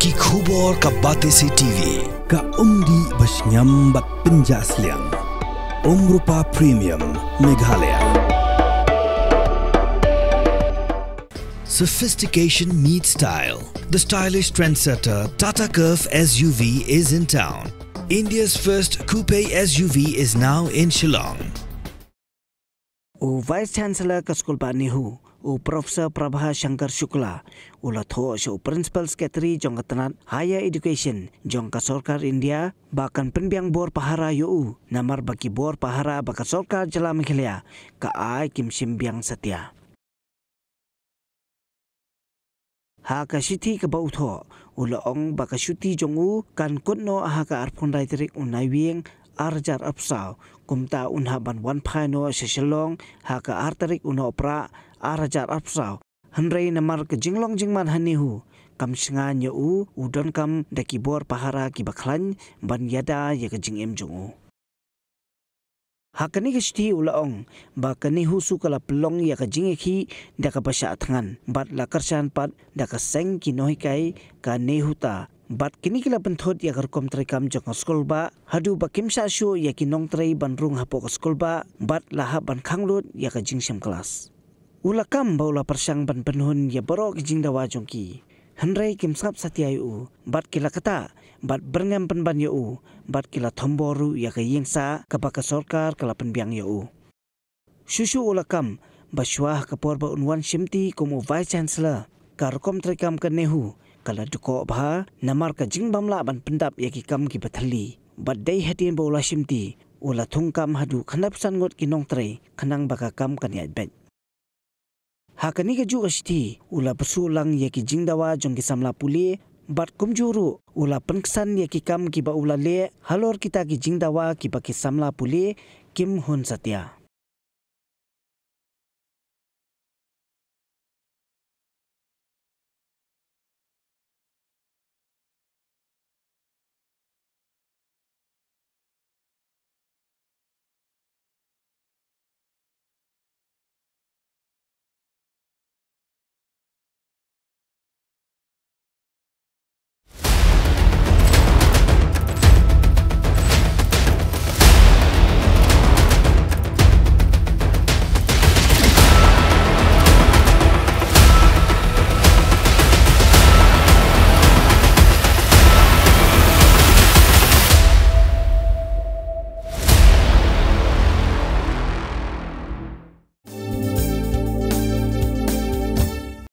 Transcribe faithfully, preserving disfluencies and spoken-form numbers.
Ki khubor ka Batesi T V. Ka umdih ba shngiam bad pynjah sliang. Umrupa Premium Meghalaya. Sophistication meets style. The stylish trendsetter Tata Curvv S U V is in town. India's first coupe S U V is now in Shillong. U Vice Chancellor ka skulbah NEHU, u Professor Prabha Shankar Shukla, u la thoh sha u Principal Secretary jong ka tnat Higher Education jong ka sorkar India ba kan pynbiang bor pahara ïa u, namar ba ki bor pahara ba ka sorkar jylla Meghalaya ka ai kim shym biang satia. Ha ka shithi kaba u thoh, u la ong ba ka shuti jong u kan kut noh ha ka arphew lai tarik u Naiwieng ar hajar arphew saw, kumta un hap ban wan phai noh sha Shillong ha ka ar tarik u Nohprah ar hajar arphew saw. Hynrei namar ka jinglong jingman ha NEHU, kam shngaiñ ïa u, u donkam da ki bor pahara kiba khlaiñ ban ïada ïa ka jingim jong u. Ha kane ka shithi u la ong ba ka NEHUSU ka la pynlong ïa ka jingïakhih da kaba shah thngan bad la kyrshan pat da ka seng ki nonghikai ka NEHUTA, bad kine ki la pynthut ïa ka rukom treikam jong ka skulbah haduh ba kim shah shuh ïa ki nongtrei ban rung hapoh ka skulbah bad la hap ban khang lut ïa ka jingshim klas. U la kam ba u la pyrshang ban pynhun ïa baroh ki jingdawa jong ki, hynrei kim sngap satia ïa u, bad ki la ktah bad byrngem pynban ïa u, bad ki la thombor ruh ïa ka ïingsah kaba ka sorkar ka la pynbiang ïa u. Shuh shuh u la kam ba shuwa ha ka por ba un wan shimti kum u Vice Chancellor, ka rukom treikam ka NEHU ka la dkoh bha namar ka jingbym lah ban pyndap ïa ki kam kiba thylli, bad dei hadien ba u la shimti u la thung kam haduh khyndai phew san ngut ki nongtrei khnang ba ka kam kan ïaid beit. Ha kane kajuh ka shithi u la pyrshah lang ïa ki jingdawa jong ki samla pule, bad kumjuh ruh u la pynksan ïa ki kam kiba u la leh halor kita ki jingdawa kiba ki samla pule kim hun satia.